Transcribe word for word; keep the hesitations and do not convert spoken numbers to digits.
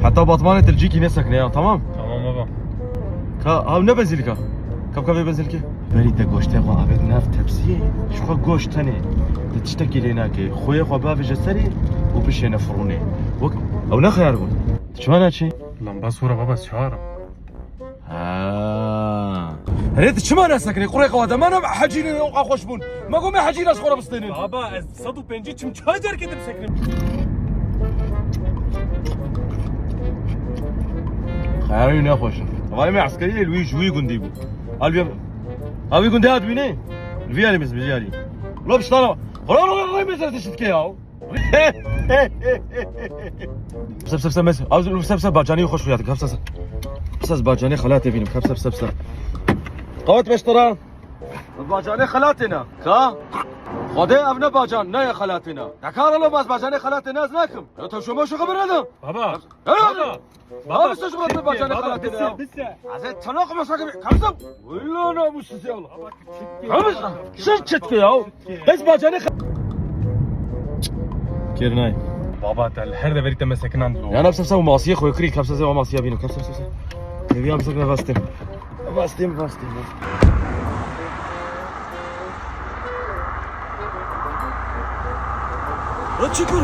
Heta Batmanê tu li cîkî nesekine ya, tamam? Tamam baba. Ka, haw ne benzîlika. Kap kavê benzîlkê. Berî te goştê xwe avêt nav tepsiyê. Ji xwe goşt tenê. Te tiştekî lê nake. Xweyê xwe bavêje serê û bişêne firûnê. Wek ew ne xeyar bûn. Tu çima naçî? Lan bas were baba, çarim. Ha. Herê tu çima nesekinî? Qurê xwe de me ne hecî ne xweş bûn. Me got me hecî nas xwe re bistênin. Baba, ez sed û pêncî çim çar car ketim sekinim. Xeyarî ne xweş in. Vay me eskerî li wî ji wî gundî bû. Al bir. Ha wî gundî hat wî ne? Vî alî mis, vî alî. Lo piştana. Xora lo lo lo mezar tiştke ya. Pisa pisa pisa mes. Az pisa pisa bacanî xweş xuya. Pisa pisa. Pisa bacanî xelatê bînim. Pisa pisa pisa. Qawet beş tara. Bacanê xelatê ne. Ka? Xwedê ev ne bacan, ne ye xelatê ne. Nekar lo bas bacanê xelatê ne ez nakim. Ya tevşo meşo xeber nedim. Baba. Ya. Baba. Baba, siz bırakın bacanê xelatê ne ya. Baba, bise, bise. Azet tanok meşo gibi. Kamsam. Willa namussuz ya Allah. Kamsam. Siz çetke ya. Bes bacanê xe- Kirnay. Baba, te li her deverî te me sekinan lo. Ya nefse sen masiye xwe kiri, kapsa sen masiye bînim. Kapsa sen sen. Ne bir amsak ne bastim. Bastim, bastim, bastim. Rıçıkur.